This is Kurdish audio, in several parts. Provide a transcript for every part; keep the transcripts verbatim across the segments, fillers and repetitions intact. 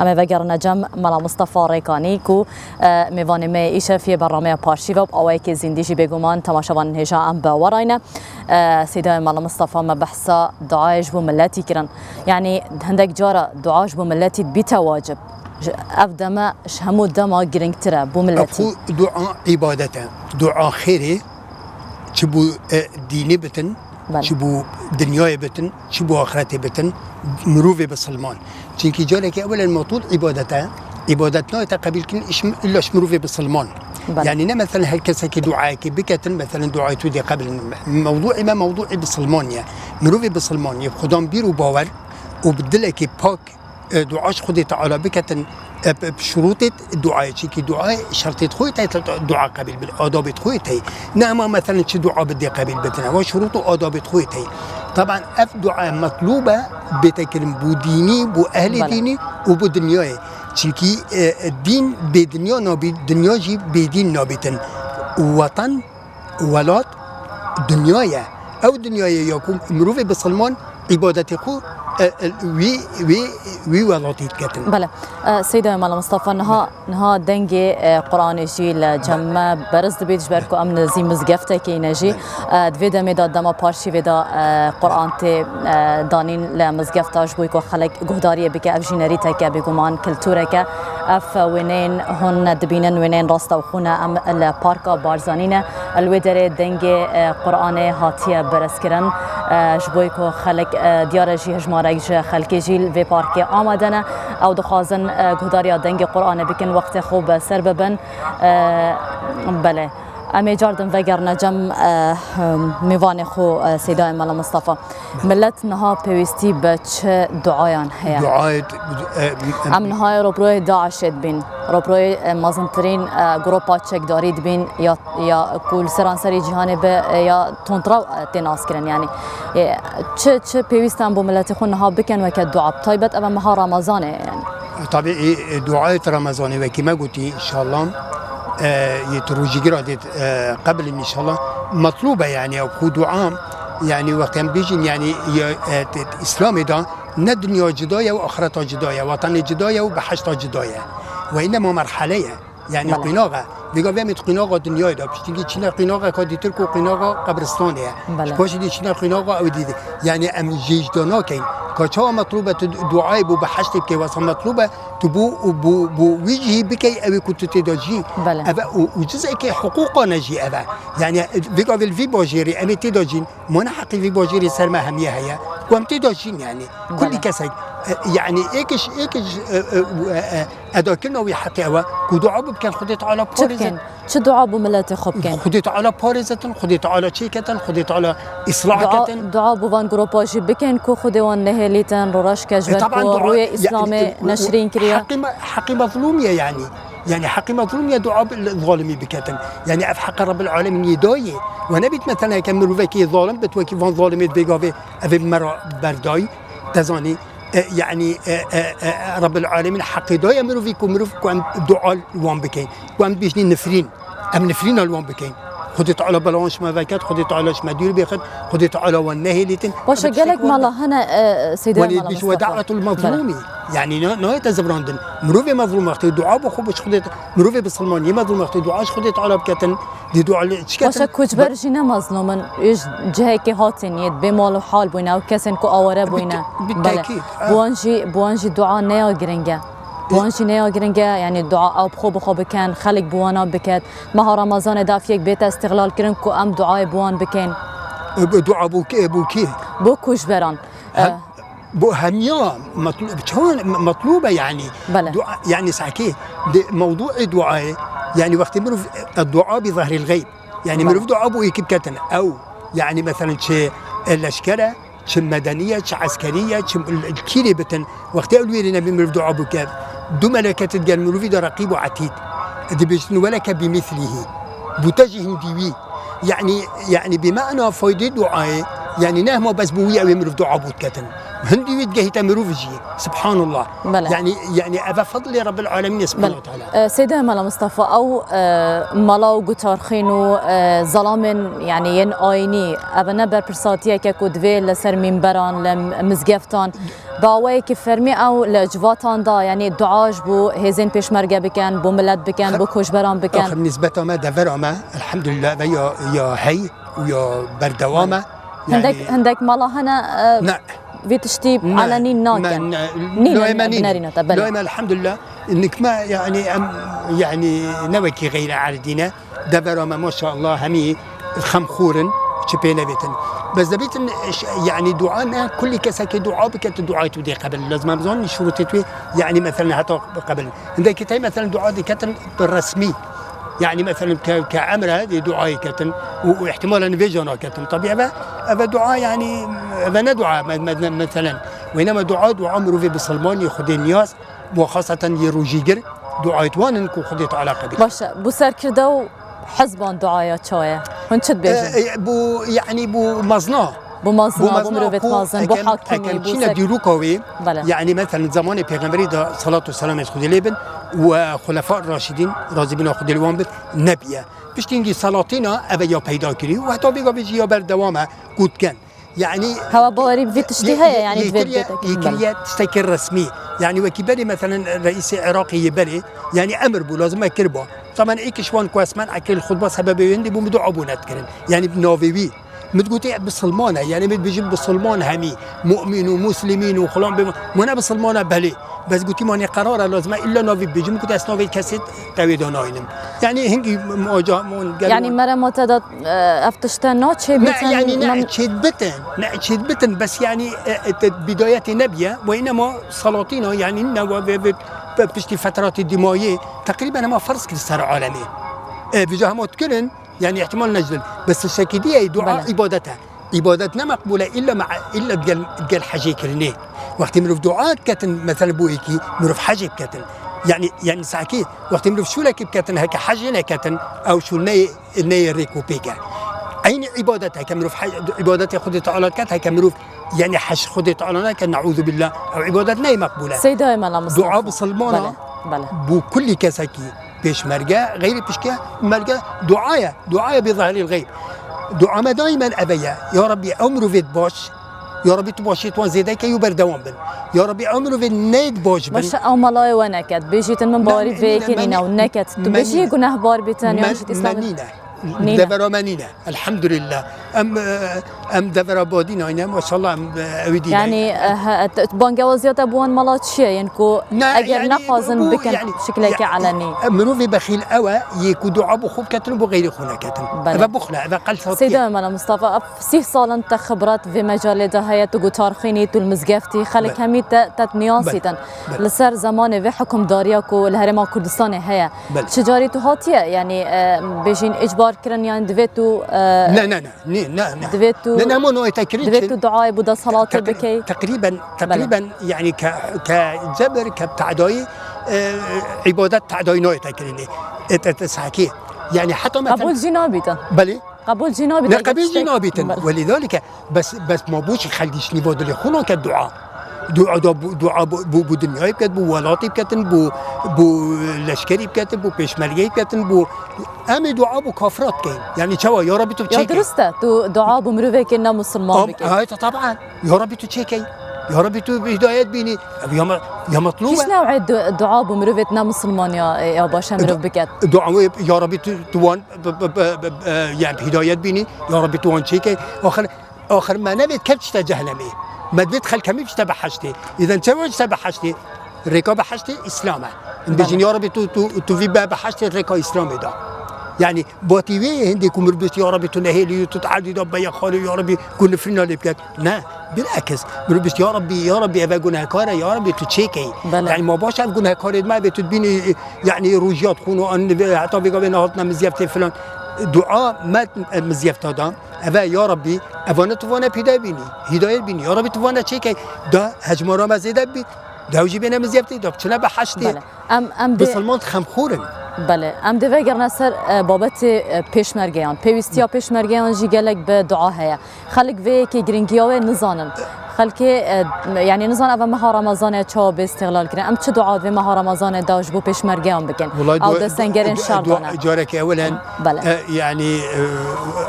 Em ê vegerine cem Mela Mistefa Rêkanî ku, e, mêvanê me yê îşev yê bernameya Parşîv e û bi awayekê zîndî jî bêguman temaşevanên hêja em bi we re ne. E, Seyda Mela Mistefa, me behsa duayê ji bo miletî kirin. Yanî hindek cara dua ji bo miletî dibîte wacib. Ji, ev deme ji hemû dema girîngtir e bo Ev miletî. Xwe dua îbadet e. Dua xêrê, çi bo, e, dînê bitin, Belê. çi bo dinyayê bitin, çi bo axiretê bitin, mirovê bisilman. Çimkî carekê ewelen metûl îbadet e. Îbadet nayête qebîlkirin îş-, îlla ji mirovê bisilman. Belê. Yanî ne meselen her kesekî duayekê biketin, meselen duayê tu dê qebîl. Mewdûê me mewdûê bisilman ye. Mirovê bisilman ye. Xudan bîr û bawer û bi dilekî pak e, dua ji Xwedê Teala biketin, e, bi, bi şurûtê duayê, çimkî duayê şertê xwe tê dua qebîl bin, adabê xwe tê. Ne hema meselen çi dua bidê qebîl bitin. Ewa şurût û adabê xwe tê. Taban ev dua metlûb e, bête kirin bo dînî, bo ehlê Belê. dînî û bo dinyayê. Çimkî, e, e, dîn bê dinya nabî, dinya jî bê dîn nabîtin. Watan Welat dinya ye. Ew dinyayê ya ku mirovê bisilman îbadetê xwe, e, e, wî, wî, wî welatî diketin. Belê. E, Seyda Mela Mistefa, niha, niha dengê, e, Quranê jî li cem me beriz dibît, ji ber ku em nizî mizgeftekê ne jî. Belê. E, di vê demê de dema Parşîvê de, e, Quran tê, e, danîn li mizgefta ji bo ku xelek guhdariyê bike, ev jî nerîteke bêguman kiltûreke. Ev wêneyên hûn dibînin, wêneyên rastewxû ne. Em li Parka Barzanî ne. Li wê derê dengê, e, Quranê hatiye berezkirin. E, ji bo ku xelk, e, diyar e jî hejmarek ji xelkê jî li vê parkê amade ne. Ew dixwazin, e, guhdariya dengê Quranê bikin, wextê xwe bi ser bibin. E, belê. Em ê cardin vegerine cem, e, mêvanê xwe, e, Seydayê Mela Mistefa. Milet niha pêwîstî bi çi duayan heye? Duayê, e, em, Em niha yê ropiroyê DAIŞê dibîn. Ropiroyê, e, mezintirîn, e, gropa çekdarî dibîn ya, ya ku li seranserî cîhanê bi, e, ya tundrew, e, tê naskirin. Yanî, e, çi, çi pêwîst em bo miletê xwe niha bikin weke dua? Bi taybet ev e meha Remezanê, yanî. Tabî, e, e, duayê di Remezanê wekî me gotî, înşallah, e, yê tu rojîgira dê, e, qebl in, înşallah. Metlûb e, yanî, ew xwe dua, yanî, wextê em bêjin, yanî, ya, e, t-, t-, Îslamê de ne dinya cuda ye û axireta cuda ye, wetanê cuda ye û behişta cuda ye. Ve înema merhele ye. Yanî Belê. qînax e. Vêga vê em ê di qînaxa dinyayê de, piştî çîna qînaxeka dîtir ku qînaxa qebristanê ye. Belê. Ji paşê dê çîna qînaxa ew dî de. Yanî em jê ji de nakeyn. Ka çawa metlûb e tu duayê bo behiştê bikey, wesa metlûb e tu bo, bo, bo wî cihî bikey ew ê ku tu tê de jî. Belê. Ev e û, û cizekê hiqûqa ne jî ev e. Yanî vêga vê li vî bajêrê em ê tê de jîn. Ma ne heqî vî bajêrê ser me hemiye heye ku em tê de jîn, yanî kulî Belê. kesek, e, yanî êkiş, êkiş, e, e, e, edakirina wî heqê ew e ku dua bikin Xwedê Teala Çi parêzin. bikin? Çi dua bo miletê xwe bikin? Xwedê Teala parêzetin, Xwedê Teala çêketin, Xwedê Teala îslah Dua, ketin. dua bo van gropa jî bikin ku Xwedê wan nehêlîtin, rûreş ke ji E, ber taban ku dua, rûyê ya, Îslamê e, e, neşrîn kiriye. Heqê me, heqê mezlûm ye, yanî. Yanî heqê mezlûm ye dua bi, zalimî biketin. Yanî ev heqa Rebbil Alemîn yê dayê. We nebît mesela ke mirovekî zalim bit wekî van zalimê di vê gavê ev ê me re berdayî. Te zanî, e, yanî, e, e, e, Rebbil Alemîn heqê daye mirovî ku mirov ku em dua li wan bikeyn. Ku em bêjnî nifrîn. Em nifrîna li wan bikeyn. Xwedê Teala belawan ji me veket, Xwedê Teala ji me dûr bêxit, Xwedê Teala wan nehêlîtin. Baş e, Ev tiştek gelek wan mala ne. hene, e, Seydê Wan ê Mela bîş Mistefa. Weda'atul Belê. mezlûmî. Yanî na-, nayête zivirandin. Mirovê mezlûm wextê dua bi xwe bi ji Xwedê, mirovê bisilman yê mezlûm wextê dua ji Xwedê Teala biketin, dê dua li çiketin. Baş e, koçber jî ne mezlûm in. Ê ji cihekê hatin yê, bê mal û hal bûyne, ew kesên ku aware bûyne. Bi te-, bi Belê. tekîd, ha. Bi wan jî, bi wan jî dua ne ya giring e. Bi wan jî ne ya giring e, yanî dua ew bi xwe bi xwe bikin, xelk bi wana biket. Meha Remezanê de ev yek bête îstixlal kirin ku em duayê bi wan bikin. E, bi dua bo kê, bo kê? Bo koçberan. Hem, E, bo hemiya metlu-, çawan me-, metlûb e, yanî. Belê. Dua, yanî sakê, di mewdûê duayê, yanî wextê mirov, e, dua bi zehrîl xeyb. Yanî Belê. mirov dua bo êkî biketin. Ew, yanî meselen çi, e, leşker e, çi medenî ye, çi eskerî ye, çi kîrê bitin. Wextê ew li wêrê nebî mirov dua bike. Du meleket digel mirovî de reqîb û etîd. Dibêjin weleke bimîslîhî. Bo te jî hindî wî. Yanî, yanî bi mana faydê duayê, yanî ne hema bes bo wî ew ê mirov dua bo diketin. Hindî wî digehîte mirov jî. Subhanallah. Bele. Yani, yani eve fadlê Rabbil Alemîn Subhanahu Bele. Teala. E, Seyda Mela Mustafa, ew, e, mala û gutarxîn û, e, zelamên, yani yên ayînî, eve ne berpirsatiyeke ku divê li ser mînberan, li mizgeftan, bi awayekî fermî ew li civatan de, yani dua ji bo hêzên pêşmerge bikin, bo milet bikin, bo koçberan bikin? Axir nîsbeta me, devera me, elhamdulillah, ve ya, ya hey û ya berdewam e. Hindek, yani hindek mala hene, e, ne. Vê tiştî elenî nakin. Nîne, nîne, nîne, nîne. Loyê me nîne. Loyê me elhamdulillah. Nik me, yani, em, yani, ne wekî xeyrê erdî ne. Devera me, maşallah, hemî xemxor in, çi pê nevêtin. Bes debêtin, ş-, yani, dua ne, kulî kesekê dua bike, tu duayê tu dê qebel. Lazim em zanin, şurutê tu, yani, meselen, heta qebel. Hindekî tey, meselen, dua diketin bi resmî. Yani, meselen, ke, ke emre dê duayê ketin û, û ihtimalen vêca naketin. Tabii eve, eve dua, yani, eve ne dua, me, me, me, meselen. Wêne me dua, dua mirovê bisilman yê Xwedê niyaz, bo xaseten yê rojîgir, duayê wan in ku Xwedê Teala qebîl. Baş e, bo serkirde û hizban duaya çawa ye? Hûn çi dibêjin? E, e, bo, yani, bo mezna. Bo mezna, bo mirovê mezin, bo hakimî, bo ser- Ekem çîne dîroka wê, bele, yani, meselen, zamanê Pêxemberî de, salat û selamê Xwedê lê bin, û Xulefa Raşidîn, razîbûna Xwedê li wan bit, nebiye. Piştî hingî selatîna eve ya peyda kirî û heta vêga vê jî ya berdewam e, ku dikin. Yani, hewa bawerî bi vî tiştî heye, yani, yê divê kiriye, bidê yê kiriye tiştekî resmî. Yani, wekî berê, meselen, reîsê Iraqê yê berê, yani, emir bû, lazim e kirba. Taban êk ji wan ku esmen ekê li xutba sebebê wê hindî bû, min dua bû net kirin. Yani, bi navê wî. Min gotê bisilman e, yani, min dibêjin bisilman hemî, mu'min û muslimîn û xulan bê, min ne bisilman e, belê. Bes gotî, manê qerar e, lazim e îlla navî bibêjim, min gotî, ez navê kesê tewê de nayînim. Yani, hingî muaca, min gel- Yani, merema te de, e, ev tişte naçê bitin? Ne, yani, ne, çêdibitin, ne, çêdibitin, bes, yani, e, e, te bidayetê nebiye, wê nema salatîna, yani, ne, ve, ve, ve, pe-, piştî fetratê dîmayê, teqrîben hema ferz kir ser alemê. E, vêca hema dikirin, yani, ihtimal necdin. Bes tiştekî dî ye, dua îbadet e. Îbadet ne meqbûl e, îlla me-, îlla gel, gel hecê kirinê. Wextê mirov dua diketin, mesela bo êkî, mirov hecê biketin. Yani, yani sahkî, wextê mirov şûlekî biketin, heke hecê neketin, ew şûl neyê, neyê rêk û pêk e. Eynî îbadet heke mirov he-, îbadetê Xwedê Teala diket, heke mirov, yani, hec Xwedê Teala neke, neûzubillah, ew îbadet neyê meqbûl e. Seyda Mela Mustafa. Dua bisilmana, bele, bele, bo kulî kesekî, pêşmerge, xeyrê pişke, merge, dua ye. Dua ye bi zahirîl xeyb. Dua me daîmen eve ye. Ya Rabbî, ew mirovêt baş, ya Rabbî, tu başiyê wan zêde ke û berdewam bin. Ya Rabbî, ew mirovêt neyêt baş bin. Baş e, ew melayê we neket. Bêjîtin, min bawerî vê yekê nîne û neket. Tu bêjî gunehbar bîtin, yan jî Îslam. Nîne. Nîne. Devera me nîne. Elhamdulillah. Em, e, em devera badî nayne, maşallah, em, e, ewî dî nayne. Yani, e, he, te, bangewaziya te bi wan mala çi ye? Yên ku eger nexwazin bikin şikleke elenî. Mirovê bexîl ew e, yê ku dua bo xwe biketin û bo xeyrê xwe neketin. Bele. Eve buxl e, eve qel satiye. Seyda Mela Mustafa, ev sîh sal in te xibret vê mecalê de heye, tu gutarxînî, tu li mizgeftî, xelk hemî te, te niyasîtin. Bele. Li ser zemanê vê hikûmdariya ku li Herêma Kurdistanê heye, bele, çi carî tu hatiye, yani, e, bêjîn îcbar kirin, yani divê tu, e, ne, ne, ne. Nê, ne, ne. Divê tu, ne, ne, hema nayê te kirin, divê tu duayê bo desthilatê bikey. Teqrîben, teqrîben, yani ke, ke cebir, ke tedayî, e, îbadet tedayî nayê te kirinê. E, te, te sahkî. Yani heta me qebûl jî nabîtin. Belê. Qebûl jî nabîtin. Ne, qebûl jî nabîtin. Belê. Welîdalike, bes, bes ma bo çi xelkî şinî va dilê xwe nake dua. Dua da bo, dua bo, bo, bo dinyayê biket, bo welatê biketin, bo, bo leşkerî biketin, bo pêşmergeyê biketin, bo Em ê dua bo kafirat keyin. Yani çawa? Ya Rabbi tu çêkey. Ya dirust e, tu dua bo mirovekê ne musulman bikey. Ay, ta-, taban. Ya Rabbi tu çêkey. Ya Rabbi tu hidayet bînî. Ev ya me-, ya metlûb e. Kîş newê du-, dua bo mirovêt ne musulman ya, ya baş e mirov biket. Dua, ya Rabbi tu, tu wan, b-, b-, b-, b-, b-, yani hidayet bînî. Ya Rabbi tu wan çêkey. Axir Axir me nevêt kev çite cehlemê. Me divêt xelk hemî çite behiştê. Îden çewa çite behiştê? Rêka behiştê Îslam e. Em bêjin, belê, ya Rabbi tu, tu, tu vî be behiştê rêka Îslamê da. Yani batî wê hindê ku mirov bêjt, ya Rabbi tu nehêlî, tu erdî da beye xalê, ya Rabbi ku nifrîna lê biket. Ne, bilakis. Mirov bêjt, ya Rabbi, ya Rabbi eve gunehkar e, ya Rabbi tu çêkey. Belê. Yani ma baş ev gunehkarê me vê tu dibînî, yani rojiyat xûno an heta vêga vê nehatine mizyeftê filan. Dua me, e, mizyefta da. Eve, ya Rabbî, evane tu vane pîde bînî, hîdayet bînî. Ya Rabbî, tu vane çêkey. Da hejmara me zêde bît. Da ew jî bêne mizyeftê, da biçine behiştê. Belê. Em, em dê bisilman xemxor in. Belê. Em dê vegerine ser, e, babetê, e, pêşmergeyan. Pêwîstiya pêşmergeyan jî gelek bi dua heye. Xelk vê yekê giringiya wê nizanin. Xelkê, e, yanî nizan eve meha Remezanê çawa bê îstîxlal kirin. Em çi dua di vê meha Remezanê de ji bo pêşmergeyan bikin? Ew de sengerên şer dane. Carekê ewelen, Bele. e, yanî,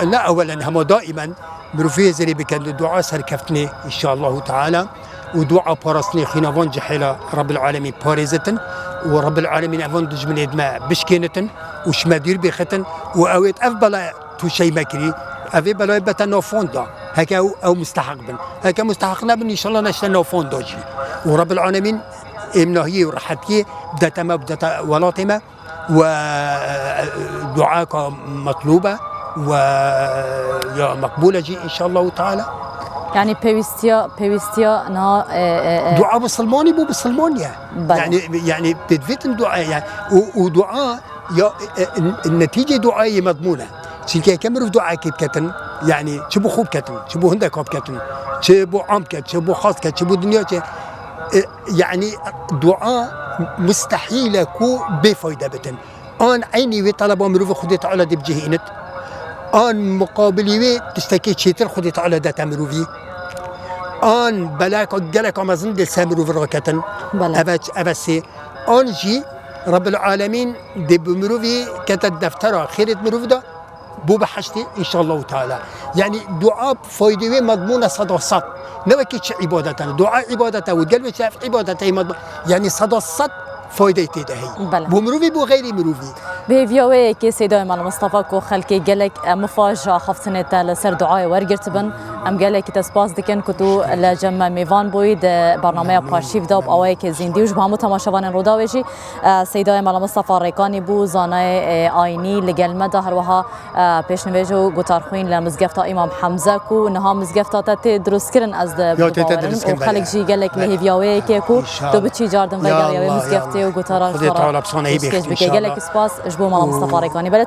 e, ne ewelen, hema daimen mirovê zêrê bikin di dua serkeftinê, înşallahu teala, û dua parastinê xînavan cihêla Rabbil Alemîn parêzitin û Rabbil Alemîn evan dijminê di me bişkênitin û ji me dûr bêxitin û ew ê ev bela tu şey me kirî, ev ê belayê bete navfonda. Heke ew, ew musteheq bin. Heke musteheq nebin, înşallah neşte navfonda jî. Û Rabbil Alemîn êmnahiyê û rehetiyê bidete me, bidete welatê me. Ve, e, duaka metlûbe ve, e, ya meqbûle jî, înşallahu teala. Yanî pêwîstiya, pêwîstiya niha, e, e, e, Dua bisilmanî bû bisilman ye. Bele. Yanî, yanî pêdivêtin dua ye. Û, û dua ya, e, e, netîcê duayê yê medmûn e. Çimkî heke mirov duayekê biketin, yanî çi bo xwe biketin, çi bo hindeka biketin, çi bo am biket, çi bo xas biket, çi bo dinya çi, e, yanî dua mustehîl e ku bê fayde bitin. An eynî wê teleba mirovê Xwedê Teala dê bi cih înit. An muqabilî wê tiştekê çêtir Xwedê Teala dete mirovî. An beleka geleka mezin dê ser mirovî raketin. Bele. Eve, eve sê. An jî Rabbil Alemîn dê bi mirovî kete deftera xêrêt mirovî de, bû bi heştê, înşallahu teala. Yanî dua faydê wê medmûn e seda sed. Ne wekî çi îbadet e. Dua îbadet e û gel wê çi ev îbadet e medmûn. Yanî seda sed faydeyê tê de heye. Bele. Bo mirovî, bo xeyrî mirovî. Bi hêviya wê yekê Seydayê Mela Mistefa ku xelkê gelek, e, mifa ji axaftinê te li ser duayê wergirtibin. Em gelekî te spas dikin ku tu li cem me mêvan bûyî di bernameya Paşîv de û bi awayekê zîndî û ji bo hemû temaşevanên Rûdawê jî, e, Seydayê Mela Mistefa Rêkanî bû, zanayê, e, ayînî li gel me de, her wiha, e, pêşnivêj û gotarxwîn li mizgefta Îmam Hemze ku niha mizgefta te tê dirustkirin, ez di Ya, tê te bibawerim dirustkirin, û xelk bele. jî gelek li Bele. hêviya wê yekê ku Înşallah. tu biçî cardin Ya vegeriya wê Allah, ya mizgeftê Allah. û gotara Xwedê Teala bi sana iyi pêşkêş bêxtin, bike. înşallah. Gelekî spas ji bo Mela Û Mistefa Rêkanî. Bele